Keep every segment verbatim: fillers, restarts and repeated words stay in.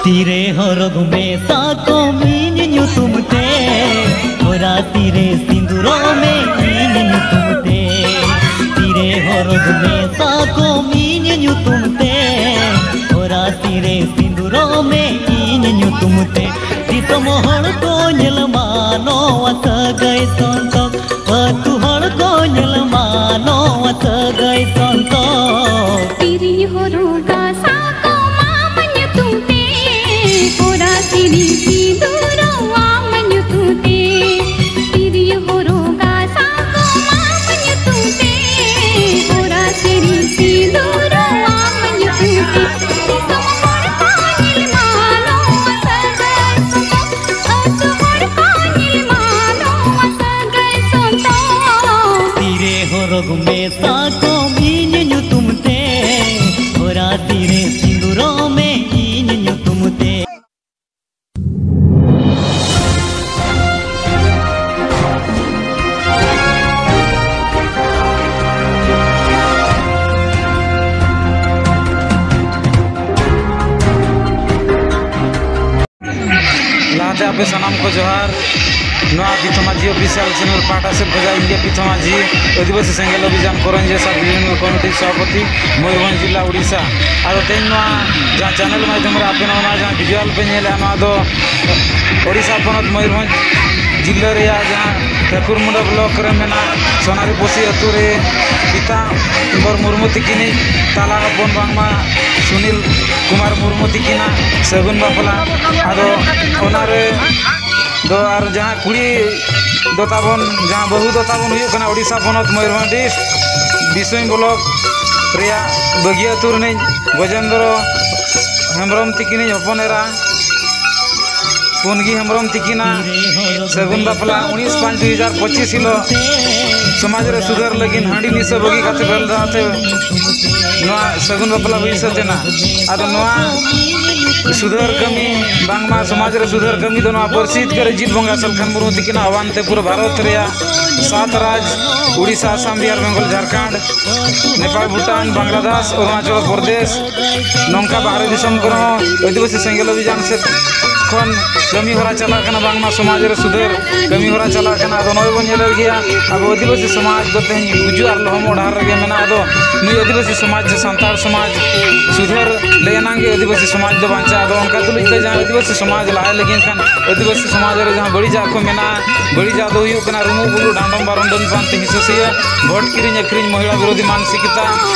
ᱛᱤᱨᱮ ᱦᱚᱨᱚᱜᱽ ᱢᱮ ᱥᱟᱠᱚᱢ ᱤᱧ ᱧᱩᱛᱩᱢ ᱛᱮ, ᱦᱚᱨᱟ ᱛᱤᱨᱮ ᱥᱤᱸᱫᱩᱨᱚᱜ ᱢᱮ ᱤᱧ ᱧᱩᱛᱩᱢ ᱛᱮ᱾ ᱛᱤᱨᱮ ᱦᱚᱨᱚᱜᱽ ᱢᱮ ᱥᱟᱠᱚᱢ ᱤᱧ ᱧᱩᱛᱩᱢ ᱛᱮ, ᱦᱚᱨᱟ ᱛᱤᱨᱮ ᱥᱤᱸᱫᱩᱨᱚᱜ ᱢᱮ ᱤᱧ ᱧᱩᱛᱩᱢ ᱛᱮ᱾ ᱫᱤᱥᱚᱢ ᱦᱚᱲ ᱠᱚ ᱧᱮᱞ ᱢᱟ ᱱᱚᱣᱟ ᱥᱟᱹᱜᱟᱹᱭ ᱥᱚᱱᱛᱚᱨ, ᱟᱹᱛᱩ ᱦᱚᱲ ᱠᱚ ᱧᱮᱞ ᱢᱟ ᱱᱚᱣᱟ ᱥᱟᱹᱜᱟᱹᱭ ᱥᱚᱱᱛᱚᱨ᱾ ᱛᱤᱨᱤᱧ ᱦᱚᱨᱚᱜᱟ ᱥᱟᱠᱚᱢ ᱟᱢ ᱧᱩᱛᱩᱢ ᱛᱮ, ᱦᱚᱨᱟ ᱛᱤᱨᱤᱧ ᱥᱤᱸᱫᱩᱨᱚᱜ ᱟᱢ ᱧᱩᱛᱩᱢ ᱛᱮ᱾ ᱛᱤᱨᱤᱧ ᱦᱚᱨᱚᱜᱟ ᱥᱟᱠᱚᱢ ᱟᱢ ᱧᱩᱛᱩᱢ ᱛᱮ, ᱦᱚᱨᱟ ᱛᱤᱨᱤᱧ ᱥᱤᱸᱫᱩᱨᱚᱜ ᱟᱢ ᱧᱩᱛᱩᱢ ᱛᱮ᱾ ᱫᱤᱥᱚᱢ ᱦᱚᱲ ᱠᱚ ᱧᱮᱞ ᱢᱟ ᱱᱚᱣᱟ ᱥᱟᱹᱜᱟᱹᱭ ᱥᱚᱱᱛᱚᱨ, ᱟᱹᱛᱩ ᱦᱚᱲ ᱠᱚ ᱧᱮᱞ ᱢᱟ ᱱᱚᱣᱟ ᱥᱟᱹᱜᱟᱹᱭ ᱥᱚᱱᱛᱚᱨ᱾ ᱛᱤᱨᱮ ᱦᱚᱨᱚᱜᱽ ᱢᱮ ᱥᱟᱠᱚᱢ ᱤᱧ ᱧᱩᱛᱩᱢ ᱛᱮ, ᱦᱚᱨᱟ ᱛᱤᱨᱮ ᱥᱤᱸᱫᱩᱨᱚᱜ ᱢᱮ ᱤᱧ ᱧᱩᱛᱩᱢ ᱛᱮ᱾ ᱞᱟᱦᱟᱛᱮ ᱟᱯᱮ ᱥᱟᱱᱟᱢ ᱠᱚ ᱡᱚᱦᱟᱨ᱾ ᱱᱚᱣᱟ ᱯᱤᱛᱷᱚ ᱢᱟᱹᱡᱷᱤ ᱚᱯᱷᱤᱥᱤᱭᱟᱞ ᱪᱮᱱᱮᱞ ᱯᱟᱦᱴᱟ ᱥᱮᱫ ᱠᱷᱚᱱᱟᱜ ᱤᱧ ᱜᱮ ᱯᱤᱛᱷᱚ ᱢᱟᱹᱡᱷᱤ, ᱟᱹᱫᱤᱵᱟᱹᱥᱤ ᱥᱮᱸᱜᱮᱞ ᱚᱵᱷᱤᱡᱟᱱ ᱠᱚᱨᱚᱧᱡᱤᱭᱟᱹ ᱥᱟᱵ ᱰᱤᱵᱷᱤᱡᱚᱱᱟᱞ ᱠᱚᱢᱤᱴᱤ ᱥᱚᱵᱷᱟᱯᱚᱛᱤ, ᱢᱚᱭᱩᱨᱵᱷᱚᱸᱡᱽ ᱡᱤᱞᱟ, ᱩᱲᱤᱥᱥᱟ᱾ ᱟᱫᱚ ᱛᱮᱦᱮᱧ ᱱᱚᱣᱟ ᱡᱟᱦᱟᱸ ᱪᱮᱱᱮᱞ ᱢᱟᱫᱽᱫᱷᱚᱢ ᱨᱮ ᱟᱯᱮ ᱱᱚᱣᱟ ᱡᱟᱦᱟᱸ ᱵᱷᱤᱡᱩᱣᱟᱞ ᱯᱮ ᱧᱮᱞᱮᱫᱼᱟ, ᱱᱚᱣᱟ ᱫᱚ ᱳᱰᱤᱥᱟ ᱯᱚᱱᱚᱛ ᱢᱚᱭᱩᱨᱵᱷᱚᱸᱡᱽ ᱡᱤᱞᱟᱹ ᱨᱮᱭᱟᱜ ᱡᱟᱦᱟᱸ ᱴᱷᱟᱹᱠᱩᱨᱢᱩᱸᱰᱟ ᱵᱞᱚᱠ ᱨᱮ ᱢᱮᱱᱟᱜ ᱥᱳᱱᱟᱨᱤᱯᱚᱥᱤ ᱟᱹᱛᱩ ᱨᱮ ᱯᱤᱛᱟᱢᱵᱚᱨ ᱢᱩᱨᱢᱩ ᱛᱤᱠᱤᱱᱤᱡ ᱛᱟᱞᱟ ᱦᱚᱯᱚᱱ ᱵᱟᱝᱢᱟ ᱥᱩᱱᱤᱞ ᱠᱩᱢᱟᱨ ᱢᱩᱨᱢᱩ ᱛᱤᱠᱤᱱᱟᱜ ᱥᱟᱹᱜᱩᱱ ᱵᱟᱯᱞᱟ᱾ ᱟᱫᱚ ᱚᱱᱟ ᱨᱮ ᱫᱚ ᱟᱨ ᱡᱟᱦᱟᱸ ᱠᱩᱲᱤ ᱫᱚ ᱛᱟᱵᱚᱱ, ᱡᱟᱦᱟᱸ ᱵᱟᱹᱦᱩ ᱫᱚ ᱛᱟᱵᱚᱱ ᱦᱩᱭᱩᱜ ᱠᱟᱱᱟ ᱳᱰᱤᱥᱟ ᱯᱚᱱᱚᱛ ᱢᱚᱭᱩᱨᱵᱷᱚᱸᱡᱽ ᱰᱤᱥᱴ ᱵᱤᱥᱚᱭ ᱵᱞᱚᱠ ᱨᱮᱭᱟᱜ ᱵᱟᱹᱜᱤᱭᱟᱹ ᱟᱹᱛᱩ ᱨᱤᱱᱤᱡ ᱜᱚᱡᱮᱱᱫᱨᱚ ᱦᱮᱢᱵᱨᱚᱢ ᱛᱤᱠᱤᱱᱤᱡ ᱦᱚᱯᱚᱱ ᱮᱨᱟ᱾ ᱯᱩᱱᱜᱤ ᱦᱮᱢᱵᱨᱚᱢ ᱛᱤᱠᱤᱱᱟᱜ ᱥᱟᱹᱜᱩᱱ ᱵᱟᱯᱞᱟ ᱩᱱᱤᱥ ᱯᱟᱸᱪ ᱫᱩ ᱦᱟᱡᱟᱨ ᱯᱚᱸᱪᱤᱥ ᱦᱤᱞᱳᱜ ᱥᱚᱢᱟᱡᱽ ᱨᱮ ᱥᱩᱫᱷᱟᱹᱨ ᱞᱟᱹᱜᱤᱫ ᱦᱟᱺᱰᱤ ᱱᱤᱥᱟᱹ ᱵᱟᱹᱜᱤ ᱠᱟᱛᱮ ᱵᱮᱞ ᱫᱟᱜ ᱛᱮ ᱱᱚᱣᱟ ᱥᱟᱹᱜᱩᱱ ᱵᱟᱯᱞᱟ ᱦᱩᱭ ᱥᱟᱹᱛ ᱮᱱᱟ᱾ ᱟᱫᱚ ᱱᱚᱣᱟ ᱥᱩᱫᱷᱟᱹᱨ ᱠᱟᱹᱢᱤ, ᱵᱟᱝᱢᱟ ᱥᱚᱢᱟᱡᱽ ᱨᱮ ᱥᱩᱫᱷᱟᱹᱨ ᱠᱟᱹᱢᱤ ᱫᱚ ᱱᱚᱣᱟ ᱯᱟᱹᱨᱥᱤ ᱡᱤᱛᱠᱟᱹᱨ ᱡᱤᱛ ᱵᱚᱸᱜᱟ ᱥᱟᱞᱠᱷᱟᱱ ᱢᱩᱨᱢᱩ ᱛᱤᱠᱤᱱᱟᱜ ᱟᱦᱣᱟᱱ ᱛᱮ ᱯᱩᱨᱟᱹ ᱵᱷᱟᱨᱚᱛ ᱨᱮᱭᱟᱜ ᱥᱟᱛ ᱨᱟᱡᱽ, ᱩᱲᱤᱥᱥᱟ, ᱟᱥᱟᱢ, ᱵᱤᱦᱟᱨ, ᱵᱮᱝᱜᱚᱞ, ᱡᱷᱟᱲᱠᱷᱚᱸᱰ, ᱱᱮᱯᱟᱞ, ᱵᱷᱩᱴᱟᱱ, ᱵᱟᱝᱞᱟᱫᱮᱥ, ᱚᱨᱩᱱᱟᱪᱚᱞ ᱯᱨᱚᱫᱮᱥ, ᱱᱚᱝᱠᱟ ᱵᱟᱦᱨᱮ ᱫᱤᱥᱚᱢ ᱠᱚᱨᱮ ᱦᱚᱸ ᱟᱹᱫᱤᱵᱟᱹᱥᱤ ᱥᱮᱸᱜᱮᱞ ᱚᱵᱷᱤᱡᱟᱱ ᱥᱮᱫ ᱠᱷᱚᱱ ᱠᱟᱹᱢᱤ ᱦᱚᱨᱟ ᱪᱟᱞᱟᱜ ᱠᱟᱱᱟ, ᱵᱟᱝᱢᱟ ᱥᱚᱢᱟᱡᱽ ᱨᱮ ᱥᱩᱫᱷᱟᱹᱨ ᱠᱟᱹᱢᱤ ᱦᱚᱨᱟ ᱪᱟᱞᱟᱜ ᱠᱟᱱᱟ᱾ ᱟᱫᱚ ᱱᱚᱜᱼᱚᱭ ᱵᱚᱱ ᱧᱮᱞᱮᱫ ᱜᱮᱭᱟ, ᱟᱵᱚ ᱟᱹᱫᱤᱵᱟᱹᱥᱤ ᱥᱚᱢᱟᱡᱽ ᱫᱚ ᱛᱮᱦᱮᱧ ᱜᱩᱡᱩᱜ ᱟᱨ ᱞᱚᱦᱚᱢᱚᱜ ᱰᱟᱦᱟᱨ ᱨᱮᱜᱮ ᱢᱮᱱᱟᱜᱼᱟ᱾ ᱟᱫᱚ ᱱᱩᱭ ᱟᱹᱫᱤᱵᱟᱹᱥᱤ ᱥᱚᱢᱟᱡᱽ ᱥᱮ ᱥᱟᱱᱛᱟᱲ ᱥᱚᱢᱟᱡᱽ ᱥᱩᱫᱷᱟᱹᱨ ᱞᱮ ᱮᱱᱟᱝ ᱜᱮ ᱟᱹᱫᱤᱵᱟᱹᱥᱤ ᱥᱚᱢᱟᱡᱽ ᱫᱚ ᱵᱟᱧᱪᱟᱜᱼᱟ᱾ ᱟᱫᱚ ᱚᱱᱠᱟ ᱛᱩᱞᱩᱡ ᱛᱮ ᱡᱟᱦᱟᱸ ᱟᱹᱫᱤᱵᱟᱹᱥᱤ ᱥᱚᱢᱟᱡᱽ ᱞᱟᱦᱟᱭ ᱞᱟᱹᱜᱤᱫ ᱠᱷᱟᱱ ᱟᱹᱫᱤᱵᱟᱹᱥᱤ ᱥᱚᱢᱟᱡᱽ ᱨᱮ ᱡᱟᱦᱟᱸ ᱵᱟᱹᱲᱤᱡᱟᱜ ᱠᱚ ᱢᱮᱱᱟᱜᱼᱟ, ᱵᱟᱹᱲᱤᱡᱟᱜ ᱫᱚ ᱦᱩᱭᱩᱜ ᱠᱟᱱᱟ ᱨᱩᱢᱩᱜ ᱵᱩᱞᱩᱜ ᱰᱟᱸᱰᱚᱢ ᱵᱟᱨᱚᱱᱰᱚᱢ ᱯᱟᱱᱛᱮ ᱦᱤᱸᱥᱟᱹ ᱥᱩᱭᱟᱹ, ᱵᱷᱳᱴ ᱠᱤᱨᱤᱧ ᱟᱹᱠᱷᱨᱤᱧ, ᱢᱚᱦᱤᱞᱟ ᱵᱤᱨᱳᱫᱷᱤ ᱢᱟᱱᱥᱤᱠᱚᱛᱟ,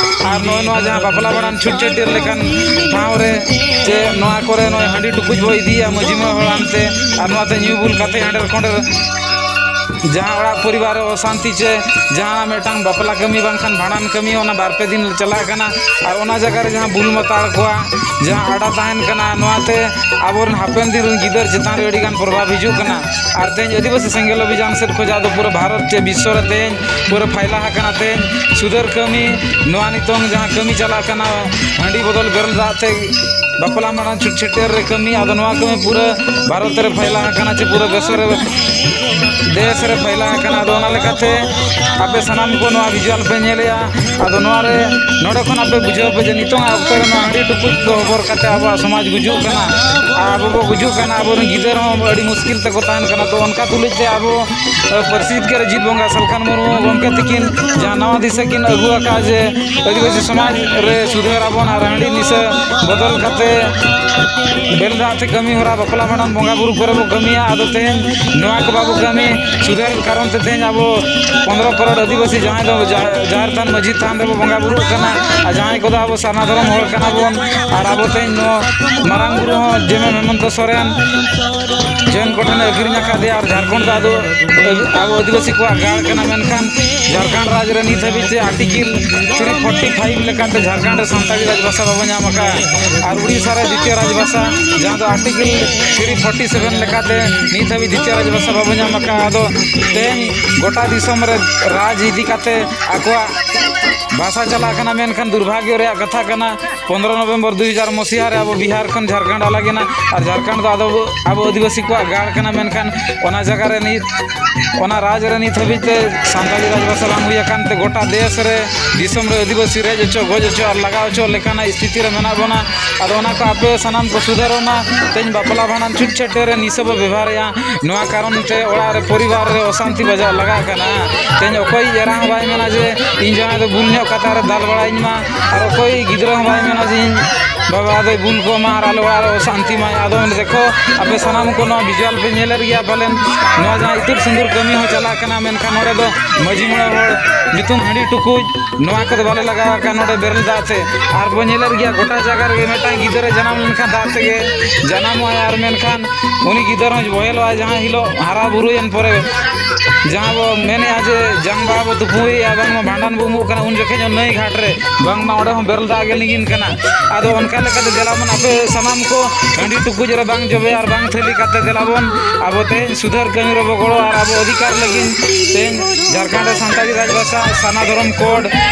ᱟᱨ ᱱᱚᱜᱼᱚᱭ ᱱᱚᱣᱟ ᱡᱟᱦᱟᱸ ᱵᱟᱯᱞᱟ ᱵᱷᱟᱸᱰᱟᱱ ᱪᱷᱩᱴ ᱪᱷᱟᱹᱴᱭᱟᱹᱨ ᱞᱮᱠᱟᱱ ᱴᱷᱟᱶ ᱨᱮ ᱪᱮ ᱱᱚᱣᱟ ᱠᱚᱨᱮ ᱱᱚᱜᱼᱚᱭ ᱦᱟᱺᱰᱤ ᱴᱩᱠᱩᱡ ᱵᱚ ᱤᱫᱤᱭᱟ ᱢᱟᱹᱡᱷᱤ ᱢᱚᱬᱮ ᱦᱚᱲ ᱟᱱᱛᱮ, ᱟᱨ ᱱᱚᱣᱟᱛᱮ ᱧᱩ ᱵᱩᱞ ᱠᱟᱛᱮ ᱦᱟᱸᱰᱮ ᱠᱚᱸᱰᱮ ᱡᱟᱦᱟᱸ ᱚᱲᱟᱜ ᱯᱚᱨᱤᱵᱟᱨ ᱨᱮ ᱚᱥᱟᱱᱛᱤ ᱪᱮ ᱡᱟᱦᱟᱸ ᱢᱤᱫᱴᱟᱝ ᱵᱟᱯᱞᱟ ᱠᱟᱹᱢᱤ ᱵᱟᱝᱠᱷᱟᱱ ᱵᱷᱟᱸᱰᱟᱱ ᱠᱟᱹᱢᱤ ᱚᱱᱟ ᱵᱟᱨ ᱯᱮ ᱫᱤᱱ ᱪᱟᱞᱟᱜ ᱠᱟᱱᱟ, ᱟᱨ ᱚᱱᱟ ᱡᱟᱭᱜᱟ ᱨᱮ ᱡᱟᱦᱟᱸ ᱵᱩᱞ ᱢᱟᱛᱟᱲ ᱠᱚᱣᱟᱜ ᱡᱟᱦᱟᱸ ᱟᱰᱟ ᱛᱟᱦᱮᱱ ᱠᱟᱱᱟ, ᱱᱚᱣᱟᱛᱮ ᱟᱵᱚᱨᱮᱱ ᱦᱟᱯᱮᱱ ᱫᱤᱱ ᱨᱮᱱ ᱜᱤᱫᱟᱹᱨ ᱪᱮᱛᱟᱱ ᱨᱮ ᱟᱹᱰᱤᱜᱟᱱ ᱯᱨᱚᱵᱷᱟᱵᱽ ᱦᱤᱡᱩᱜ ᱠᱟᱱᱟ᱾ ᱟᱨ ᱛᱮᱦᱮᱧ ᱟᱹᱫᱤᱵᱟᱹᱥᱤ ᱥᱮᱸᱜᱮᱞ ᱚᱵᱷᱤᱡᱟᱱ ᱥᱮᱫ ᱠᱷᱚᱱ ᱡᱟᱦᱟᱸ ᱫᱚ ᱯᱩᱨᱟᱹ ᱵᱷᱟᱨᱚᱛ ᱪᱮ ᱵᱤᱥᱥᱚ ᱨᱮ ᱛᱮᱦᱮᱧ ᱯᱩᱨᱟᱹ ᱯᱷᱟᱭᱞᱟ ᱟᱠᱟᱱᱟ᱾ ᱛᱮᱦᱮᱧ ᱥᱩᱫᱷᱟᱹᱨ ᱠᱟᱹᱢᱤ, ᱱᱚᱣᱟ ᱱᱤᱛᱚᱝ ᱡᱟᱦᱟᱸ ᱠᱟᱹᱢᱤ ᱪᱟᱞᱟᱜ ᱠᱟᱱᱟ, ᱦᱟᱺᱰᱤ ᱵᱚᱫᱚᱞ ᱵᱮᱨᱮᱞ ᱫᱟᱜ ᱛᱮ ᱵᱟᱯᱞᱟ ᱢᱟᱲᱟᱝ ᱪᱷᱩᱴ ᱪᱷᱟᱹᱴᱭᱟᱹᱨ ᱨᱮ ᱠᱟᱹᱢᱤ, ᱟᱫᱚ ᱱᱚᱣᱟ ᱠᱟᱹᱢᱤ ᱯᱩᱨᱟᱹ ᱵᱷᱟᱨᱚᱛ ᱨᱮ ᱯᱷᱟᱭᱞᱟ ᱟᱠᱟᱱᱟ ᱪᱮ ᱯᱩᱨᱟᱹ ᱵᱮᱥ ᱨᱮ, ᱫᱮᱥ ᱨᱮ ᱯᱷᱟᱭᱞᱟ ᱟᱠᱟᱱᱟ᱾ ᱟᱫᱚ ᱚᱱᱟ ᱞᱮᱠᱟᱛᱮ ᱟᱯᱮ ᱥᱟᱱᱟᱢ ᱠᱚ ᱱᱚᱣᱟ ᱵᱷᱤᱡᱩᱣᱟᱞ ᱯᱮ ᱧᱮᱞᱮᱜᱼᱟ᱾ ᱟᱫᱚ ᱱᱚᱣᱟ ᱨᱮ ᱱᱚᱰᱮ ᱠᱷᱚᱱ ᱟᱯᱮ ᱵᱩᱡᱷᱟᱹᱣ ᱯᱮ ᱡᱮ ᱱᱤᱛᱚᱝ ᱚᱠᱛᱚ ᱨᱮ ᱱᱚᱣᱟ ᱦᱟᱺᱰᱤ ᱴᱩᱠᱩᱡ ᱠᱚ ᱦᱚᱵᱚᱨ ᱠᱟᱛᱮ ᱟᱵᱚᱣᱟᱜ ᱥᱚᱢᱟᱡᱽ ᱜᱩᱡᱩᱜ ᱠᱟᱱᱟ, ᱟᱨ ᱟᱵᱚ ᱵᱚ ᱜᱩᱡᱩᱜ ᱠᱟᱱᱟ, ᱟᱵᱚᱨᱮᱱ ᱜᱤᱫᱟᱹᱨ ᱦᱚᱸ ᱟᱹᱰᱤ ᱢᱩᱥᱠᱤᱞ ᱛᱮᱠᱚ ᱛᱟᱦᱮᱱ ᱠᱟᱱᱟ᱾ ᱛᱚ ᱚᱱᱠᱟ ᱛᱩᱞᱩᱡ ᱛᱮ ᱟᱵᱚ ᱯᱟᱹᱨᱥᱤ ᱡᱤᱛᱠᱟᱹᱨ ᱡᱤᱛ ᱵᱚᱸᱜᱟ ᱥᱟᱞᱠᱷᱟᱱ ᱢᱩᱨᱢᱩ ᱜᱚᱢᱠᱮ ᱛᱤᱠᱤᱱ ᱡᱟᱦᱟᱸ ᱱᱟᱣᱟ ᱫᱤᱥᱟᱹ ᱠᱤᱱ ᱟᱹᱜᱩ ᱟᱠᱟᱫ ᱡᱮ ᱟᱹᱫᱤᱵᱟᱹᱥᱤ ᱥᱚᱢᱟᱡᱽ ᱨᱮ ᱥᱩᱫᱷᱟᱹᱨ ᱟᱵᱚᱱ ᱟᱨ ᱦᱟᱺᱰᱤ ᱱᱤᱥᱟᱹ ᱵᱚᱫᱚᱞ ᱠᱟᱛᱮ ᱵᱮᱞ ᱫᱟᱜ ᱛᱮ ᱠᱟᱹᱢᱤ ᱦᱚᱨᱟ, ᱵᱟᱯᱞᱟ ᱵᱷᱟᱸᱰᱟᱱ, ᱵᱚᱸᱜᱟ ᱵᱩᱨᱩ ᱠᱚᱨᱮ ᱵᱚ ᱠᱟᱹᱢᱤᱭᱟ᱾ ᱟᱫᱚ ᱛᱮᱦᱮᱧ ᱱᱚᱣᱟ ᱠᱚ ᱵᱟᱵᱚ ᱠᱟᱹᱢᱤ ᱥᱩᱫᱷᱟᱹᱨ ᱠᱟᱨᱚᱱ ᱛᱮ ᱛᱮᱦᱮᱧ ᱟᱵᱚ ᱯᱚᱱᱨᱚ ᱠᱨᱳᱲ ᱟᱹᱫᱤᱵᱟᱹᱥᱤ ᱡᱟᱦᱟᱸᱭ ᱫᱚ ᱡᱟᱦᱮᱨ ᱛᱷᱟᱱ ᱢᱟᱹᱡᱷᱤ ᱛᱷᱟᱱ ᱨᱮᱵᱚ ᱵᱚᱸᱜᱟ ᱵᱩᱨᱩᱜ ᱠᱟᱱᱟ, ᱟᱨ ᱡᱟᱦᱟᱸᱭ ᱠᱚᱫᱚ ᱟᱵᱚ ᱥᱟᱨᱱᱟ ᱫᱷᱚᱨᱚᱢ ᱦᱚᱲ ᱠᱟᱱᱟ ᱵᱚᱱ, ᱟᱨ ᱟᱵᱚ ᱛᱮᱦᱮᱧ ᱱᱚᱣᱟ ᱢᱟᱨᱟᱝ ᱵᱩᱨᱩ ᱦᱚᱸ ᱡᱮᱢᱚᱱ ᱦᱮᱢᱚᱱᱛᱚ ᱥᱚᱨᱮᱱ ᱡᱚᱭᱮᱱ ᱠᱚᱴᱷᱮᱱᱮ ᱟᱹᱠᱷᱨᱤᱧ ᱟᱠᱟᱫᱮᱭᱟ, ᱟᱨ ᱡᱷᱟᱲᱠᱷᱚᱸᱰ ᱫᱚ ᱟᱫᱚ ᱟᱵᱚ ᱟᱹᱫᱤᱵᱟᱹᱥᱤ ᱠᱚᱣᱟᱜ ᱜᱟᱲ ᱠᱟᱱᱟ᱾ ᱢᱮᱱᱠᱷᱟᱱ ᱡᱷᱟᱲᱠᱷᱚᱸᱰ ᱨᱟᱡᱽ ᱨᱮ ᱱᱤᱛ ᱦᱟᱹᱵᱤᱡ ᱛᱮ ᱟᱨᱴᱤᱠᱮᱞ ᱛᱷᱨᱤ ᱯᱷᱳᱨᱴᱤ ᱯᱷᱟᱭᱤᱵᱷ ᱞᱮᱠᱟᱛᱮ ᱡᱷᱟᱲᱠᱷᱚᱸᱰ ᱨᱮ ᱥᱟᱱᱛᱟᱲᱤ ᱨᱟᱡᱽ ᱵᱷᱟᱥᱟ ᱵᱟᱵᱚ ᱧᱟᱢ ᱟᱠᱟᱫᱼᱟ, ᱟᱨ ᱩᱲᱤᱥᱥᱟ ᱨᱮ ᱫᱤᱛᱤᱭᱚ ᱨᱟᱡᱽᱵᱷᱟᱥᱟ, ᱡᱟᱦᱟᱸ ᱫᱚ ᱟᱨᱴᱤᱠᱮᱞ ᱛᱷᱨᱤ ᱯᱷᱳᱨᱴᱤ ᱥᱮᱵᱷᱮᱱ ᱞᱮᱠᱟᱛᱮ ᱱᱤᱛ ᱦᱟᱹᱵᱤᱡ ᱫᱤᱛᱤᱭᱚ ᱨᱟᱡᱽᱵᱷᱟᱥᱟ ᱵᱟᱵᱚ ᱧᱟᱢ ᱟᱠᱟᱫᱼᱟ᱾ ᱟᱫᱚ ᱛᱮᱦᱮᱧ ᱜᱚᱴᱟ ᱫᱤᱥᱚᱢ ᱨᱮ ᱨᱟᱡᱽ ᱤᱫᱤ ᱠᱟᱛᱮ ᱟᱠᱚᱣᱟᱜ ᱵᱷᱟᱥᱟ ᱪᱟᱞᱟᱜ ᱠᱟᱱᱟ, ᱢᱮᱱᱠᱷᱟᱱ ᱫᱩᱨᱵᱷᱟᱜᱽᱭᱚ ᱨᱮᱭᱟᱜ ᱠᱟᱛᱷᱟ ᱠᱟᱱᱟ, ᱯᱚᱱᱨᱚ ᱱᱚᱵᱷᱮᱢᱵᱚᱨ ᱫᱩ ᱦᱟᱡᱟᱨ ᱢᱚᱥᱤᱦᱟ ᱨᱮ ᱟᱵᱚ ᱵᱤᱦᱟᱨ ᱠᱷᱚᱱ ᱡᱷᱟᱲᱠᱷᱚᱸᱰ ᱟᱞᱟᱜ ᱮᱱᱟ, ᱟᱨ ᱡᱷᱟᱲᱠᱷᱚᱸᱰ ᱫᱚ ᱟᱫᱚ ᱟᱵᱚ ᱟᱹᱫᱤᱵᱟᱹᱥᱤ ᱠᱚᱣᱟᱜ ᱜᱟᱲ ᱠᱟᱱᱟ, ᱢᱮᱱᱠᱷᱟᱱ ᱚᱱᱟ ᱡᱟᱭᱜᱟ ᱨᱮ ᱱᱤᱛ, ᱚᱱᱟ ᱨᱟᱡᱽ ᱨᱮ ᱱᱤᱛ ᱦᱟᱹᱵᱤᱡ ᱛᱮ ᱥᱟᱱᱛᱟᱲᱤ ᱨᱟᱡᱽᱵᱷᱟᱥᱟ ᱵᱟᱝ ᱦᱩᱭ ᱟᱠᱟᱱ ᱛᱮ ᱜᱚᱴᱟ ᱫᱮᱥ ᱨᱮ, ᱫᱤᱥᱚᱢ ᱨᱮ ᱟᱹᱫᱤᱵᱟᱹᱥᱤ ᱨᱮᱡ ᱦᱚᱪᱚ, ᱜᱚᱡ ᱦᱚᱪᱚ ᱟᱨ ᱞᱟᱜᱟ ᱦᱚᱪᱚ ᱞᱮᱠᱟᱱᱟᱜ ᱥᱛᱷᱤᱛᱤ ᱨᱮ ᱢᱮᱱᱟᱜ ᱵᱚᱱᱟ᱾ ᱟᱫᱚ ᱚᱱᱟ ᱠᱚ ᱟᱯᱮ ᱥᱟᱱᱟᱢ ᱠᱚ ᱥᱩᱫᱷᱟᱹᱨᱚᱜ ᱢᱟ᱾ ᱛᱮᱦᱮᱧ ᱵᱟᱯᱞᱟ ᱵᱷᱟᱸᱰᱟᱱ ᱪᱷᱩᱴ ᱪᱷᱟᱹᱴᱭᱟᱹ ᱨᱮ ᱱᱤᱥᱟᱹ ᱵᱚ ᱵᱮᱵᱷᱟᱨᱮᱜᱼᱟ᱾ ᱱᱚᱣᱟ ᱠᱟᱨᱚᱱ ᱛᱮ ᱚᱲᱟᱜ ᱨᱮ ᱯᱚᱨᱤᱵᱟᱨ ᱨᱮ ᱚᱥᱟᱱᱛᱤ ᱵᱟᱡᱟᱣ ᱞᱟᱜᱟᱜ ᱠᱟᱱᱟ᱾ ᱛᱮᱦᱮᱧ ᱚᱠᱚᱭᱤᱡ ᱮᱨᱟ ᱦᱚᱸ ᱵᱟᱭ ᱢᱮᱱᱟ ᱡᱮ ᱤᱧ ᱡᱟᱶᱟᱭ ᱫᱚ ᱵᱩᱞ ᱧᱚᱜ ᱠᱟᱛᱷᱟ ᱨᱮ ᱫᱟᱞ ᱵᱟᱲᱟᱭᱤᱧ ᱢᱟ, ᱟᱨ ᱚᱠᱚᱭ ᱜᱤᱫᱽᱨᱟᱹ ᱦᱚᱸ ᱵᱟᱭ ᱢᱮᱱᱟ ᱡᱮ ᱤᱧ ᱵᱟᱵᱟ ᱫᱚᱭ ᱵᱩᱞ ᱠᱚᱜ ᱢᱟ ᱟᱨ ᱟᱞᱮ ᱚᱲᱟᱜ ᱨᱮ ᱚᱥᱟᱱᱛᱤ ᱢᱟᱭ᱾ ᱟᱫᱚ ᱚᱸᱰᱮ ᱫᱮᱠᱷᱚ, ᱟᱯᱮ ᱥᱟᱱᱟᱢ ᱠᱚ ᱱᱚᱣᱟ ᱵᱷᱤᱡᱩᱣᱟᱞ ᱯᱮ ᱧᱮᱞᱮᱫ ᱜᱮᱭᱟ ᱯᱟᱞᱮᱱ, ᱱᱚᱣᱟ ᱡᱟᱦᱟᱸ ᱤᱛᱩᱫ ᱥᱤᱸᱫᱩᱨ ᱠᱟᱹᱢᱤ ᱦᱚᱸ ᱪᱟᱞᱟᱜ ᱠᱟᱱᱟ, ᱢᱮᱱᱠᱷᱟᱱ ᱱᱚᱰᱮ ᱫᱚ ᱢᱟᱹᱡᱷᱤ ᱢᱚᱬᱮ ᱦᱚᱲ ᱧᱩᱛᱩᱢ ᱦᱟᱺᱰᱤ ᱴᱩᱠᱩᱡ, ᱱᱚᱣᱟ ᱠᱚᱫᱚ ᱵᱟᱞᱮ ᱞᱟᱜᱟᱣ ᱟᱠᱟᱫ ᱱᱚᱰᱮ ᱵᱮᱨᱮᱞ ᱫᱟᱜ ᱛᱮ᱾ ᱟᱨ ᱵᱚᱱ ᱧᱮᱞᱮᱫ ᱜᱮᱭᱟ ᱜᱚᱴᱟ ᱡᱟᱭᱜᱟ ᱨᱮᱜᱮ ᱢᱤᱫᱴᱟᱝ ᱜᱤᱫᱽᱨᱟᱹ ᱡᱟᱱᱟᱢ ᱞᱮᱱᱠᱷᱟᱱ ᱫᱟᱜ ᱛᱮᱜᱮ ᱡᱟᱱᱟᱢᱚᱜᱼᱟᱭ, ᱟᱨ ᱢᱮᱱᱠᱷᱟᱱ ᱩᱱᱤ ᱜᱤᱫᱟᱹᱨ ᱦᱚᱸ ᱵᱚᱦᱮᱞᱚᱜᱼᱟᱭ ᱡᱟᱦᱟᱸ ᱦᱤᱞᱳᱜ ᱦᱟᱨᱟ ᱵᱩᱨᱩᱭᱮᱱ ᱯᱚᱨᱮ᱾ ᱡᱟᱦᱟᱸ ᱵᱚ ᱢᱮᱱᱮᱫᱼᱟ ᱡᱮ ᱡᱟᱝ ᱵᱟᱦᱟ ᱵᱚ ᱛᱩᱯᱩᱭᱮᱫᱼᱟ, ᱵᱟᱝᱢᱟ ᱵᱷᱟᱸᱰᱟᱱ ᱵᱚ ᱩᱢᱩᱜ ᱠᱟᱱᱟ, ᱩᱱ ᱡᱚᱠᱷᱮᱡ ᱦᱚᱸ ᱱᱟᱹᱭ ᱜᱷᱟᱴ ᱨᱮ ᱵᱟᱝᱢᱟ ᱚᱸᱰᱮ ᱦᱚᱸ ᱵᱮᱨᱮᱞ ᱫᱟᱜ ᱜᱮ ᱞᱤᱸᱜᱤᱱ ᱠᱟᱱᱟ᱾ ᱟᱫᱚ ᱚᱱᱠᱟ ᱞᱮᱠᱟᱛᱮ ᱫᱮᱞᱟ ᱵᱚᱱ ᱟᱯᱮ ᱥᱟᱱᱟᱢ ᱠᱚ ᱦᱟᱺᱰᱤ ᱴᱩᱠᱩᱡ ᱨᱮ ᱵᱟᱝ ᱡᱚᱵᱮ ᱟᱨ ᱵᱟᱝ ᱛᱷᱟᱹᱞᱤ ᱠᱟᱛᱮ ᱫᱮᱞᱟ ᱵᱚᱱ ᱟᱵᱚ ᱛᱮᱦᱮᱧ ᱥᱩᱫᱷᱟᱹᱨ ᱠᱟᱹᱢᱤ ᱨᱮᱵᱚ ᱜᱚᱲᱚ ᱟᱨ ᱟᱵᱚ ᱚᱫᱷᱤᱠᱟᱨ ᱞᱟᱹᱜᱤᱫ ᱛᱮᱦᱮᱧ ᱡᱷᱟᱲᱠᱷᱚᱸᱰ ᱨᱮ ᱥᱟᱱᱛᱟᱲᱤ ᱨᱟᱡᱽᱵᱷᱟᱥᱟ, ᱥᱟᱨᱱᱟ ᱫᱷᱚᱨᱚᱢ ᱠᱳᱰ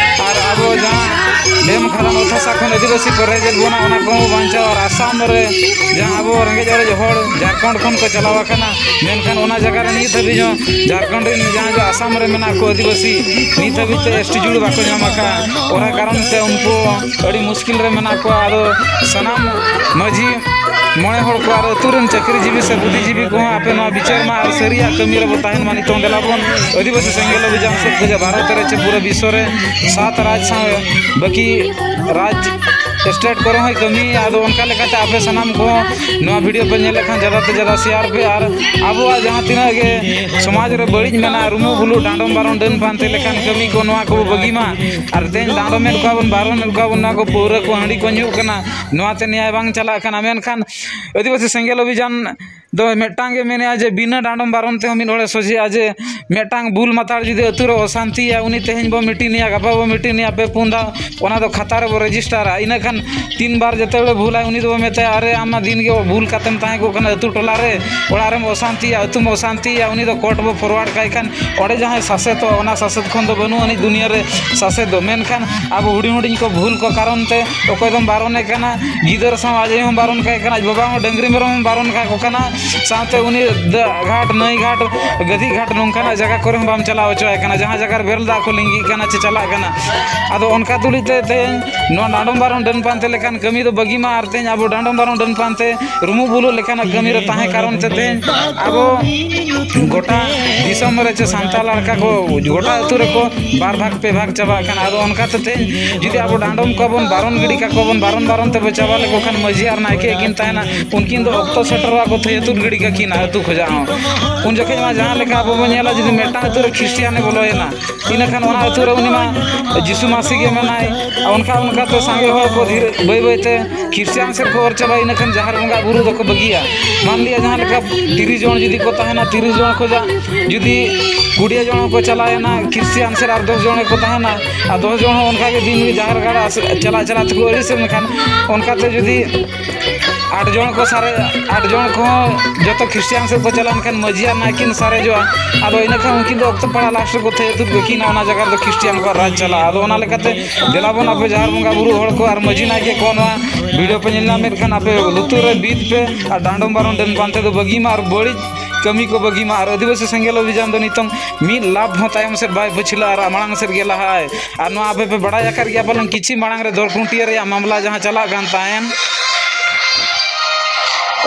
ᱟᱨ ᱟᱵᱚ ᱡᱟᱦᱟᱸ ᱰᱮᱢ ᱠᱷᱟᱫᱟᱱ ᱚᱛ ᱦᱟᱥᱟ ᱠᱷᱚᱱ ᱟᱹᱫᱤᱵᱟᱹᱥᱤ ᱠᱚ ᱨᱮᱡᱮᱫ ᱵᱚᱱᱟ, ᱚᱱᱟ ᱠᱚᱦᱚᱸ ᱵᱟᱧᱪᱟᱣ ᱟᱨ ᱟᱥᱟᱢ ᱨᱮ ᱡᱟᱦᱟᱸ ᱟᱵᱚ ᱨᱮᱸᱜᱮᱡ ᱚᱨᱮᱡ ᱦᱚᱲ ᱡᱷᱟᱲᱠᱷᱚᱸᱰ ᱠᱷᱚᱱ ᱠᱚ ᱪᱟᱞᱟᱣ ᱟᱠᱟᱱᱟ, ᱢᱮᱱᱠᱷᱟᱱ ᱚᱱᱟ ᱡᱟᱭᱜᱟ ᱨᱮ ᱱᱤᱛ ᱦᱟᱹᱵᱤᱡ ᱦᱚᱸ ᱡᱷᱟᱲᱠᱷᱚᱸᱰ ᱨᱮᱱ ᱡᱟᱦᱟᱸ ᱡᱮ ᱟᱥᱟᱢ ᱨᱮ ᱢᱮᱱᱟᱜ ᱠᱚ ᱟᱹᱫᱤᱵᱟᱹᱥᱤ, ᱱᱤᱛ ᱦᱟᱹᱵᱤᱡ ᱛᱮ ᱮᱥ ᱴᱤ ᱡᱩᱲᱩ ᱵᱟᱠᱚ ᱧᱟᱢ ᱟᱠᱟᱫᱼᱟ᱾ ᱚᱱᱟ ᱠᱟᱨᱚᱱ ᱛᱮ ᱩᱱᱠᱩ ᱟᱹᱰᱤ ᱢᱩᱥᱠᱤᱞ ᱨᱮ ᱢᱮᱱᱟᱜ ᱠᱚᱣᱟ᱾ ᱟᱫᱚ ᱥᱟᱱᱟᱢ ᱢᱟᱹᱡᱷᱤ ᱢᱚᱬᱮ ᱦᱚᱲ ᱠᱚ ᱟᱨ ᱟᱹᱛᱩ ᱨᱮᱱ ᱪᱟᱹᱠᱨᱤ ᱡᱤᱵᱤ ᱥᱮ ᱵᱩᱫᱷᱤᱡᱤᱵᱤ ᱠᱚᱦᱚᱸ ᱟᱯᱮ ᱱᱚᱣᱟ ᱵᱤᱪᱟᱹᱨ ᱢᱟ ᱟᱨ ᱥᱟᱹᱨᱤᱭᱟᱜ ᱠᱟᱹᱢᱤ ᱨᱮᱵᱚ ᱛᱟᱦᱮᱱ ᱢᱟ᱾ ᱱᱤᱛᱚᱝ ᱫᱮᱞᱟ ᱵᱚᱱ ᱟᱹᱫᱤᱵᱟᱹᱥᱤ ᱥᱮᱸᱜᱮᱞ ᱚᱵᱷᱤᱡᱟᱱ ᱥᱮᱫ ᱠᱷᱚᱱᱟᱜ ᱵᱷᱟᱨᱚᱛ ᱨᱮ ᱪᱮ ᱯᱩᱨᱟᱹ ᱵᱤᱥᱥᱚ ᱨᱮ ᱥᱟᱛ ᱨᱟᱡᱽ ᱥᱟᱶ ᱵᱟᱹᱠᱤ ᱨᱟᱡᱽ ᱥᱴᱮᱴ ᱠᱚᱨᱮ ᱦᱚᱸᱭ ᱠᱟᱹᱢᱤᱭᱮᱫᱼᱟ᱾ ᱟᱫᱚ ᱚᱱᱠᱟ ᱞᱮᱠᱟᱛᱮ ᱟᱯᱮ ᱥᱟᱱᱟᱢ ᱠᱚ ᱱᱚᱣᱟ ᱵᱷᱤᱰᱤᱭᱳ ᱯᱮ ᱧᱮᱞ ᱞᱮᱠᱷᱟᱱ ᱡᱟᱫᱟ ᱛᱮ ᱡᱟᱫᱟ ᱥᱮᱭᱟᱨ ᱯᱮ, ᱟᱨ ᱟᱵᱚᱣᱟᱜ ᱡᱟᱦᱟᱸ ᱛᱤᱱᱟᱹᱜ ᱜᱮ ᱥᱚᱢᱟᱡᱽ ᱨᱮ ᱵᱟᱹᱲᱤᱡ ᱢᱮᱱᱟᱜᱼᱟ, ᱨᱩᱢᱩᱜ ᱵᱷᱩᱞᱩᱜ, ᱰᱟᱸᱰᱚᱢ ᱵᱟᱨᱚᱱ, ᱰᱟᱹᱱ ᱯᱟᱱᱛᱮ ᱞᱮᱠᱟᱱ ᱠᱟᱹᱢᱤ ᱠᱚ, ᱱᱚᱣᱟ ᱠᱚᱵᱚ ᱵᱟᱹᱜᱤ ᱢᱟ᱾ ᱟᱨ ᱛᱮᱦᱮᱧ ᱰᱟᱸᱰᱚᱢᱮᱫ ᱠᱚᱣᱟ ᱵᱚᱱ, ᱵᱟᱨᱚᱱᱮᱫ ᱠᱚᱣᱟ ᱵᱚᱱ, ᱱᱚᱣᱟ ᱠᱚ ᱯᱟᱹᱣᱨᱟᱹ ᱠᱚ, ᱦᱟᱺᱰᱤ ᱠᱚ ᱧᱩᱜ ᱠᱟᱱᱟ, ᱱᱚᱣᱟᱛᱮ ᱱᱮᱭᱟᱭ ᱵᱟᱝ ᱪᱟᱞᱟᱜ ᱠᱟᱱᱟ᱾ ᱢᱮᱱᱠᱷᱟᱱ ᱟᱹᱫᱤᱵᱟᱹᱥᱤ ᱥᱮᱸᱜᱮᱞ ᱚᱵᱷᱤᱡᱟᱱ ᱫᱚ ᱢᱤᱫᱴᱟᱝ ᱜᱮ ᱢᱮᱱᱮᱜᱼᱟ ᱡᱮ ᱵᱤᱱᱟᱹ ᱰᱟᱸᱰᱚᱢ ᱵᱟᱨᱚᱱ ᱛᱮᱦᱚᱸ ᱢᱤᱫ ᱦᱚᱲᱮ ᱥᱚᱡᱷᱮᱜᱼᱟ᱾ ᱡᱮ ᱢᱤᱫᱴᱟᱝ ᱵᱩᱞ ᱢᱟᱛᱟᱲ ᱡᱩᱫᱤ ᱟᱹᱛᱩ ᱨᱮ ᱚᱥᱟᱱᱛᱤᱭᱟ, ᱩᱱᱤ ᱛᱮᱦᱮᱧ ᱵᱚ ᱢᱤᱴᱤᱝᱮᱭᱟ, ᱜᱟᱯᱟ ᱵᱚ ᱢᱤᱴᱤᱝᱮᱭᱟ, ᱯᱮ ᱯᱩᱱ ᱫᱷᱟᱣ ᱚᱱᱟ ᱫᱚ ᱠᱷᱟᱛᱟ ᱨᱮᱵᱚ ᱨᱮᱡᱤᱥᱴᱟᱨᱟ᱾ ᱤᱱᱟᱹ ᱠᱷᱟᱱ ᱛᱤᱱ ᱵᱟᱨ ᱡᱮᱛᱮ ᱵᱮᱲᱮ ᱵᱷᱩᱞᱟᱭ, ᱩᱱᱤ ᱫᱚᱵᱚ ᱢᱮᱛᱟᱭᱟ, "ᱟᱨᱮ, ᱟᱢ ᱢᱟ ᱫᱤᱱ ᱜᱮ ᱵᱷᱩᱞ ᱠᱟᱛᱮᱢ ᱛᱟᱦᱮᱸ ᱠᱚᱜ ᱠᱟᱱᱟ, ᱟᱹᱛᱩ ᱴᱚᱞᱟ ᱨᱮ, ᱚᱲᱟᱜ ᱨᱮᱢ ᱚᱥᱟᱱᱛᱤᱭᱟ, ᱟᱹᱛᱩᱢ ᱚᱥᱟᱱᱛᱤᱭᱟ", ᱩᱱᱤ ᱫᱚ ᱠᱳᱨᱴ ᱵᱚ ᱯᱷᱚᱨᱣᱟᱨᱰ ᱠᱟᱭ ᱠᱷᱟᱱ ᱚᱸᱰᱮ ᱡᱟᱦᱟᱸᱭ ᱥᱟᱥᱮᱛᱚᱜᱼᱟ, ᱚᱱᱟ ᱥᱟᱥᱮᱛ ᱠᱷᱚᱱ ᱫᱚ ᱵᱟᱹᱱᱩᱜ ᱟᱹᱱᱤᱡ ᱫᱩᱱᱤᱭᱟᱹ ᱨᱮ ᱥᱟᱥᱮᱛ ᱫᱚ᱾ ᱢᱮᱱᱠᱷᱟᱱ ᱟᱵᱚ ᱦᱩᱰᱤᱧ ᱦᱩᱰᱤᱧ ᱠᱚ ᱵᱷᱩᱞ ᱠᱚ ᱠᱟᱨᱚᱱ ᱛᱮ ᱚᱠᱚᱭ ᱫᱚᱢ ᱵᱟᱨᱚᱱᱮ ᱠᱟᱱᱟ, ᱜᱤᱫᱟᱹᱨ ᱥᱟᱶ ᱟᱡ ᱟᱭᱳ ᱦᱚᱸ ᱵᱟᱨᱚᱱ ᱠᱟᱭ ᱠᱟᱱᱟ, ᱟᱡ ᱵᱟᱵᱟ ᱦᱚᱸ ᱰᱟᱹᱝᱨᱤ ᱢᱮᱨᱚᱢ ᱦᱚᱸ ᱵᱟᱨᱚᱱ ᱠᱟᱠᱚ ᱠᱟᱱᱟ, ᱥᱟᱶᱛᱮ ᱩᱱᱤ ᱫᱟᱜ ᱜᱷᱟᱴ, ᱱᱟᱹᱭ ᱜᱷᱟᱴ, ᱜᱟᱹᱫᱷᱤ ᱜᱷᱟᱴ, ᱱᱚᱝᱠᱟᱱᱟᱜ ᱡᱟᱭᱜᱟ ᱠᱚᱨᱮ ᱦᱚᱸ ᱵᱟᱢ ᱪᱟᱞᱟᱣ ᱦᱚᱪᱚᱣᱟᱭ ᱠᱟᱱᱟ, ᱡᱟᱦᱟᱸ ᱡᱟᱭᱜᱟ ᱨᱮ ᱵᱮᱨᱮᱞ ᱫᱟᱜ ᱠᱚ ᱞᱤᱸᱜᱤᱜ ᱠᱟᱱᱟ ᱪᱮ ᱪᱟᱞᱟᱜ ᱠᱟᱱᱟ᱾ ᱟᱫᱚ ᱚᱱᱠᱟ ᱛᱩᱞᱩᱡ ᱛᱮ ᱛᱮᱦᱮᱧ ᱱᱚᱣᱟ ᱰᱟᱸᱰᱚᱢ ᱵᱟᱨᱚᱱ ᱰᱟᱹᱱ ᱯᱟᱱᱛᱮ ᱞᱮᱠᱟᱱ ᱠᱟᱹᱢᱤ ᱫᱚ ᱵᱟᱹᱜᱤ ᱢᱟ, ᱟᱨ ᱛᱮᱦᱮᱧ ᱟᱵᱚ ᱰᱟᱸᱰᱚᱢ ᱵᱟᱨᱚᱱ ᱰᱟᱹᱱ ᱯᱟᱱᱛᱮ ᱨᱩᱢᱩᱜ ᱵᱩᱞᱩᱜ ᱞᱮᱠᱟᱱᱟᱜ ᱠᱟᱹᱢᱤ ᱨᱮ ᱛᱟᱦᱮᱸ ᱠᱟᱨᱚᱱ ᱛᱮ ᱛᱮᱦᱮᱧ ᱟᱵᱚ ᱜᱚᱴᱟ ᱫᱤᱥᱚᱢ ᱨᱮ ᱪᱮ ᱥᱟᱱᱛᱟᱲ ᱞᱟᱲᱠᱟ ᱠᱚ ᱜᱚᱴᱟ ᱟᱹᱛᱩ ᱨᱮᱠᱚ ᱵᱟᱨ ᱵᱷᱟᱜᱽ ᱯᱮ ᱵᱷᱟᱜᱽ ᱪᱟᱵᱟᱜ ᱠᱟᱱᱟ᱾ ᱟᱫᱚ ᱚᱱᱠᱟ ᱛᱮ ᱛᱮᱦᱮᱧ ᱡᱩᱫᱤ ᱟᱵᱚ ᱰᱟᱸᱰᱚᱢ ᱠᱚᱣᱟ ᱵᱚᱱ, ᱵᱟᱨᱚᱱ ᱜᱤᱰᱤ ᱠᱟᱠᱚ ᱵᱚᱱ, ᱵᱟᱨᱚᱱ ᱵᱟᱨᱚᱱ ᱛᱮᱵᱚ ᱪᱟᱵᱟ ᱞᱮᱠᱚ ᱠᱷᱟᱱ ᱢᱟᱹᱡᱷᱤ ᱟᱨ ᱱᱟᱭᱠᱮ ᱠᱤᱱ ᱛᱟᱦᱮᱱᱟ, ᱩᱱᱠᱤᱱ ᱫᱚ ᱚᱠᱛᱚ ᱥᱮᱴᱮᱨᱚᱜᱼᱟ ᱠᱚ ᱛᱷᱟᱹᱭᱟᱹᱛᱩᱨ ᱜᱤᱰᱤ ᱠᱟᱹᱠᱤᱱᱟ ᱟᱹᱛᱩ ᱠᱷᱚᱡᱟᱜ ᱦᱚᱸ᱾ ᱩᱱ ᱡᱚᱠᱷᱮᱡ ᱢᱟ ᱡᱟᱦᱟᱸ ᱞᱮᱠᱟ ᱟᱵᱚ ᱵᱚᱱ ᱧᱮᱞᱟ, ᱡᱩᱫᱤ ᱢᱤᱫᱴᱟᱝ ᱟᱹᱛᱩ ᱨᱮ ᱠᱷᱨᱤᱥᱴᱤᱭᱟᱱᱮ ᱵᱚᱞᱚᱭᱮᱱᱟ, ᱤᱱᱟᱹ ᱠᱷᱟᱱ ᱚᱱᱟ ᱟᱹᱛᱩ ᱨᱮ ᱩᱱᱤ ᱢᱟ ᱡᱤᱥᱩ ᱢᱟᱹᱥᱤ ᱜᱮ ᱢᱮᱱᱟᱭ᱾ ᱚᱱᱠᱟ ᱚᱱᱠᱟᱛᱮ ᱥᱟᱸᱜᱮ ᱦᱚᱲ ᱠᱚ ᱫᱷᱤᱨᱮ ᱵᱟᱹᱭ ᱵᱟᱹᱭᱛᱮ ᱠᱷᱨᱤᱥᱴᱤᱭᱟᱱ ᱥᱮᱫ ᱠᱚ ᱚᱨ ᱪᱟᱵᱟᱭᱟ, ᱤᱱᱟᱹ ᱠᱷᱟᱱ ᱡᱟᱦᱮᱨ ᱵᱚᱸᱜᱟ ᱵᱩᱨᱩ ᱫᱚᱠᱚ ᱵᱟᱹᱜᱤᱭᱟ᱾ ᱢᱟᱱ ᱞᱤᱭᱟ ᱡᱟᱦᱟᱸ ᱞᱮᱠᱟ ᱛᱤᱨᱤᱥ ᱡᱚᱱ ᱡᱩᱫᱤ ᱠᱚ ᱛᱟᱦᱮᱱᱟ, ᱛᱤᱨᱤᱥ ᱡᱚᱱ ᱠᱷᱚᱱᱟᱜ ᱡᱩᱫᱤ ᱠᱩᱲᱤ ᱡᱚᱱ ᱦᱚᱸᱠᱚ ᱪᱟᱞᱟᱣᱮᱱᱟ ᱠᱷᱨᱤᱥᱴᱤᱭᱟᱱ ᱥᱮᱫ, ᱟᱨ ᱫᱚᱥ ᱡᱚᱱ ᱜᱮᱠᱚ ᱛᱟᱦᱮᱱᱟ, ᱟᱨ ᱫᱚᱥ ᱡᱚᱱ ᱦᱚᱸ ᱚᱱᱠᱟᱜᱮ ᱫᱤᱱ ᱜᱮ ᱡᱟᱦᱮᱨ ᱜᱟᱲ ᱟᱥ-, ᱪᱟᱞᱟᱜ ᱪᱟᱞᱟᱜ ᱛᱮᱠᱚ ᱟᱹᱲᱤᱥ ᱞᱮᱱᱠᱷᱟᱱ, ᱚᱱᱠᱟᱛᱮ ᱡᱩᱫᱤ ᱟᱴ ᱡᱚᱱ ᱠᱚ ᱥᱟᱨᱮ ᱟᱴ ᱡᱚᱱ ᱠᱚᱦᱚᱸ ᱡᱚᱛᱚ ᱠᱷᱨᱤᱥᱴᱤᱭᱟᱱ ᱥᱮᱫ ᱠᱚ ᱪᱟᱞᱟᱣ ᱮᱱᱠᱷᱟᱱ ᱢᱟᱹᱡᱷᱤ ᱟᱨ ᱱᱟᱭᱠᱮ ᱠᱤᱱ ᱥᱟᱨᱮᱡᱚᱜᱼᱟ᱾ ᱟᱫᱚ ᱤᱱᱟᱹ ᱠᱷᱟᱱ ᱩᱱᱠᱤᱱ ᱫᱚ ᱚᱠᱛᱚ ᱯᱟᱲᱟ ᱞᱟᱥᱴ ᱨᱮᱠᱚ ᱛᱷᱟᱹᱭᱟᱹᱛᱩᱨ ᱠᱟᱹᱠᱤᱱᱟ, ᱚᱱᱟ ᱡᱟᱭᱜᱟ ᱨᱮᱫᱚ ᱠᱷᱨᱤᱥᱴᱤᱭᱟᱱ ᱠᱚᱣᱟᱜ ᱨᱟᱡᱽ ᱪᱟᱞᱟᱜᱼᱟ᱾ ᱟᱫᱚ ᱚᱱᱟ ᱞᱮᱠᱟᱛᱮ ᱫᱮᱞᱟ ᱵᱚᱱ ᱟᱯᱮ ᱡᱟᱦᱮᱨ ᱵᱚᱸᱜᱟ ᱵᱩᱨᱩ ᱦᱚᱲ ᱠᱚ ᱟᱨ ᱢᱟᱹᱡᱷᱤ ᱱᱟᱭᱠᱮ ᱠᱚ, ᱱᱚᱣᱟ ᱵᱷᱤᱰᱤᱭᱳ ᱯᱮ ᱧᱮᱞ ᱧᱟᱢᱮᱫ ᱠᱷᱟᱱ ᱟᱯᱮ ᱞᱩᱛᱩᱨ ᱨᱮ ᱵᱤᱫ ᱯᱮ ᱟᱨ ᱰᱟᱸᱰᱚᱢ ᱵᱟᱨᱚᱱ ᱰᱟᱹᱱ ᱯᱟᱱᱛᱮ ᱫᱚ ᱵᱟᱹᱜᱤ ᱢᱟ ᱟᱨ ᱵᱟᱹᱲᱤᱡ ᱠᱟᱹᱢᱤ ᱠᱚ ᱵᱟᱹᱜᱤ ᱢᱟ᱾ ᱟᱨ ᱟᱹᱫᱤᱵᱟᱹᱥᱤ ᱥᱮᱸᱜᱮᱞ ᱚᱵᱷᱤᱡᱟᱱ ᱫᱚ ᱱᱤᱛᱚᱝ ᱢᱤᱫ ᱞᱟᱯ ᱦᱚᱸ ᱛᱟᱭᱚᱢ ᱥᱮᱫ ᱵᱟᱭ ᱯᱟᱹᱪᱷᱞᱟᱹᱜᱼᱟ ᱟᱨ ᱢᱟᱲᱟᱝ ᱥᱮᱫ ᱜᱮ ᱞᱟᱦᱟᱜᱼᱟᱭ᱾ ᱟᱨ ᱱᱚᱣᱟ ᱟᱯᱮ ᱯᱮ ᱵᱟᱲᱟᱭ ᱟᱠᱟᱫ ᱜᱮᱭᱟ ᱯᱟᱞᱮᱱ, ᱠᱤᱪᱷᱤ ᱢᱟᱲᱟᱝ ᱨᱮ ᱫᱚᱨᱠᱩᱱᱴᱤᱭᱟᱹ ᱨᱮᱭᱟᱜ ᱢᱟᱢᱞᱟ ᱡᱟᱦᱟᱸ ᱪᱟᱞᱟᱜ ᱠᱟᱱ ᱛᱟᱦᱮᱸᱱ,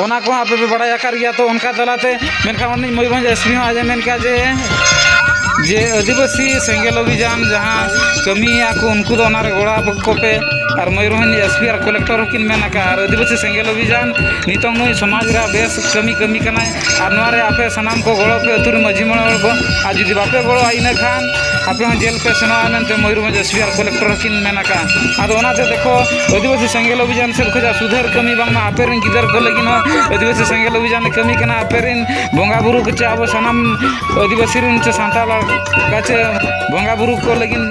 ᱚᱱᱟ ᱠᱚᱦᱚᱸ ᱟᱯᱮ ᱯᱮ ᱵᱟᱲᱟᱭ ᱟᱠᱟᱫ ᱜᱮᱭᱟ᱾ ᱛᱚ ᱚᱱᱠᱟ ᱛᱟᱞᱟᱛᱮ ᱢᱮᱱᱠᱷᱟᱱ ᱩᱱᱤ ᱢᱚᱭᱩᱨᱵᱷᱚᱸᱡᱽ ᱮᱥ ᱯᱤ ᱦᱚᱸ ᱟᱡ ᱮ ᱢᱮᱱ ᱠᱮᱫᱟ ᱡᱮ, ᱡᱮ ᱟᱹᱫᱤᱵᱟᱹᱥᱤ ᱥᱮᱸᱜᱮᱞ ᱚᱵᱷᱤᱡᱟᱱ ᱡᱟᱦᱟᱸ ᱠᱟᱹᱢᱤᱭᱮᱫᱼᱟ ᱠᱚ, ᱩᱱᱠᱩ ᱫᱚ ᱚᱱᱟᱨᱮ ᱜᱚᱲᱚ ᱟᱠᱚ ᱯᱮ᱾ ᱟᱨ ᱢᱚᱭᱩᱨᱵᱷᱚᱸᱡᱽ ᱮᱥ ᱯᱤ ᱟᱨ ᱠᱚᱞᱮᱠᱴᱚᱨ ᱦᱚᱸᱠᱤᱱ ᱢᱮᱱ ᱟᱠᱟᱫᱼᱟ᱾ ᱟᱨ ᱟᱹᱫᱤᱵᱟᱹᱥᱤ ᱥᱮᱸᱜᱮᱞ ᱚᱵᱷᱤᱡᱟᱱ ᱱᱤᱛᱚᱝ ᱱᱩᱭ ᱥᱚᱢᱟᱡᱽ ᱨᱮᱭᱟᱜ ᱵᱮᱥ ᱠᱟᱹᱢᱤ ᱠᱟᱹᱢᱤ ᱠᱟᱱᱟᱭ᱾ ᱟᱨ ᱱᱚᱣᱟ ᱨᱮ ᱟᱯᱮ ᱥᱟᱱᱟᱢ ᱠᱚ ᱜᱚᱲᱚ ᱯᱮ, ᱟᱹᱛᱩ ᱨᱮᱱ ᱢᱟᱹᱡᱷᱤ ᱢᱚᱬᱮ ᱦᱚᱲ ᱠᱚ᱾ ᱟᱨ ᱡᱩᱫᱤ ᱵᱟᱯᱮ ᱜᱚᱲᱚᱣᱟ, ᱤᱱᱟᱹ ᱠᱷᱟᱱ ᱟᱯᱮ ᱦᱚᱸ ᱡᱮᱞ ᱯᱮ ᱥᱮᱱᱚᱜᱼᱟ ᱢᱮᱱᱛᱮ ᱢᱚᱭᱩᱨᱵᱷᱚᱸᱡᱽ ᱮᱥ ᱯᱤ ᱟᱨ ᱠᱚᱞᱮᱠᱴᱚᱨ ᱦᱚᱸᱠᱤᱱ ᱢᱮᱱ ᱟᱠᱟᱫᱼᱟ᱾ ᱟᱫᱚ ᱚᱱᱟᱛᱮ ᱫᱮᱠᱷᱚ, ᱟᱹᱫᱤᱵᱟᱹᱥᱤ ᱥᱮᱸᱜᱮᱞ ᱚᱵᱷᱤᱡᱟᱱ ᱥᱮᱫ ᱠᱷᱚᱱᱟᱜ ᱥᱩᱫᱷᱟᱹᱨ ᱠᱟᱹᱢᱤ, ᱵᱟᱝᱢᱟ ᱟᱯᱮ ᱨᱮᱱ ᱜᱤᱫᱟᱹᱨ ᱠᱚ ᱞᱟᱹᱜᱤᱫ ᱦᱚᱸ ᱟᱹᱫᱤᱵᱟᱹᱥᱤ ᱥᱮᱸᱜᱮᱞ ᱚᱵᱷᱤᱡᱟᱱ ᱮ ᱠᱟᱹᱢᱤ ᱠᱟᱱᱟ᱾ ᱟᱯᱮ ᱨᱮᱱ ᱵᱚᱸᱜᱟ ᱵᱩᱨᱩ ᱠᱚ ᱪᱮ ᱟᱵᱚ ᱥᱟᱱᱟᱢ ᱟᱹᱫᱤᱵᱟᱹᱥᱤ ᱨᱮᱱ ᱪᱮ ᱥᱟᱱᱛᱟᱲ ᱠᱟᱪᱷᱮ ᱵᱚᱸᱜᱟ ᱵᱩᱨᱩ ᱠᱚ ᱞᱟᱹᱜᱤᱫ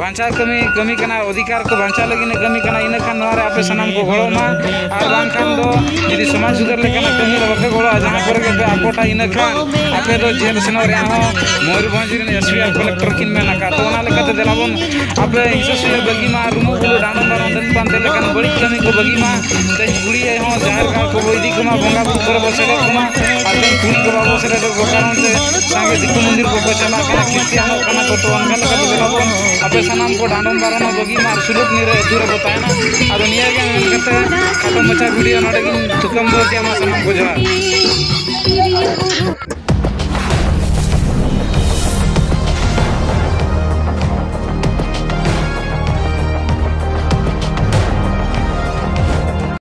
ᱵᱟᱧᱪᱟᱣ ᱠᱟᱹᱢᱤ, ᱠᱟᱹᱢᱤ ᱠᱟᱱᱟ, ᱚᱫᱷᱤᱠᱟᱨ ᱠᱚ ᱵᱟᱧᱪᱟᱣ ᱞᱟᱹᱜᱤᱫ ᱮ ᱠᱟᱹᱢᱤ ᱠᱟᱱᱟ᱾ ᱤᱱᱟᱹ ᱠᱷᱟᱱ ᱱᱚᱣᱟ ᱨᱮ ᱟᱯᱮ ᱥᱟᱱᱟᱢ ᱠᱚ ᱜᱚᱲᱚᱜ ᱢᱟ᱾ ᱟᱨ ᱵᱟᱝᱠᱷᱟᱱ ᱫᱚ ᱡᱩᱫᱤ ᱥᱚᱢᱟᱡᱽ ᱥᱩᱫᱷᱟᱹᱨ ᱞᱮᱠᱟᱱᱟᱜ ᱠᱟᱹᱢᱤ ᱨᱮ ᱵᱟᱯᱮ ᱜᱚᱲᱚᱜᱼᱟ, ᱡᱟᱦᱟᱸ ᱠᱚᱨᱮ ᱜᱮ ᱯᱮ ᱟᱠᱚᱴᱟ, ᱤᱱᱟᱹ ᱠᱷᱟᱱ ᱟᱯᱮ ᱫᱚ ᱡᱮᱞ ᱥᱮᱱᱚᱜ ᱨᱮᱭᱟᱜ ᱦᱚᱸ ᱢᱚᱭᱩᱨᱵᱷᱚᱸᱡᱽ ᱨᱮᱱ ᱮᱥ ᱯᱤ ᱟᱨ ᱠᱚᱞᱮᱠᱴᱚᱨ ᱠᱤᱱ ᱢᱮᱱ ᱟᱠᱟᱫ᱾ ᱛᱚ ᱚᱱᱟ ᱞᱮᱠᱟᱛᱮ ᱫᱮᱞᱟ ᱵᱚᱱ ᱟᱯᱮ ᱦᱤᱝᱥᱟᱹ ᱥᱩᱭᱟᱹ ᱵᱟᱹᱜᱤ ᱢᱟ, ᱨᱩᱢᱩᱜ ᱵᱩᱞᱩ ᱰᱟᱸᱰᱚᱢ ᱵᱟᱨᱚᱱ ᱰᱟᱹᱱ ᱯᱟᱱᱛᱮ ᱞᱮᱠᱟᱱ ᱵᱟᱹᱲᱤᱡ ᱠᱟᱹᱢᱤ ᱠᱚ ᱵᱟᱹᱜᱤ ᱢᱟ᱾ ᱛᱮᱦᱮᱧ ᱠᱩᱲᱤ ᱦᱚᱸ ᱡᱟᱦᱮᱨ ᱜᱟᱲ ᱠᱚᱵᱚ ᱤᱫᱤ ᱠᱚᱢᱟ, ᱵᱚᱸᱜᱟ ᱵᱩᱨᱩ ᱠᱚᱨᱮ ᱵᱚ ᱥᱮᱞᱮᱫ ᱠᱚᱢᱟ᱾ ᱟᱨ ᱛᱮᱦᱮᱧ ᱠᱩᱲᱤ ᱠᱚ ᱵᱟᱵᱚ ᱥᱮᱞᱮᱫ ᱠᱚ ᱠᱟᱨᱚᱱ ᱛᱮ ᱥᱟᱸᱜᱮ ᱫᱤᱠᱩ ᱢᱚᱱᱫᱤᱨ ᱠᱚᱠᱚ ᱪᱟᱞᱟᱜ ᱠᱟᱱᱟ, ᱠᱷᱨᱤᱥᱴᱤᱭᱟᱱᱚᱜ ᱠᱟᱱᱟ ᱠᱚ᱾ ᱛᱚ ᱚᱱᱠᱟ ᱞᱮᱠᱟᱛᱮ ᱫᱮᱞᱟ ᱵᱚᱱ ᱟᱯᱮ ᱥᱟᱱᱟᱢ ᱠᱚ ᱰᱟᱸᱰᱚᱢ ᱵᱟᱨᱚᱱ ᱵᱟᱹᱜᱤ ᱢᱟ ᱟᱨ ᱥᱩᱞᱩᱠ ᱱᱤᱨᱟᱹᱭ ᱟᱹᱛᱩ ᱨᱮᱵᱚ ᱛᱟᱦᱮᱱᱟ᱾ ᱟᱫᱚ ᱱᱤᱭᱟᱹ ᱜᱮ ᱢᱮᱱ ᱠᱟᱛᱮ ᱠᱷᱟᱴᱚ ᱢᱟᱪᱷᱟ ᱵᱷᱤᱰᱤᱭᱳ ᱱᱚᱰᱮ ᱜᱤᱧ ᱛᱷᱩᱠᱟᱹᱢ ᱫᱚᱦᱚ ᱠᱮᱜᱼᱟ᱾ ᱢᱟ ᱥᱟᱱᱟᱢ ᱠᱚ ᱡᱚᱦᱟᱨ᱾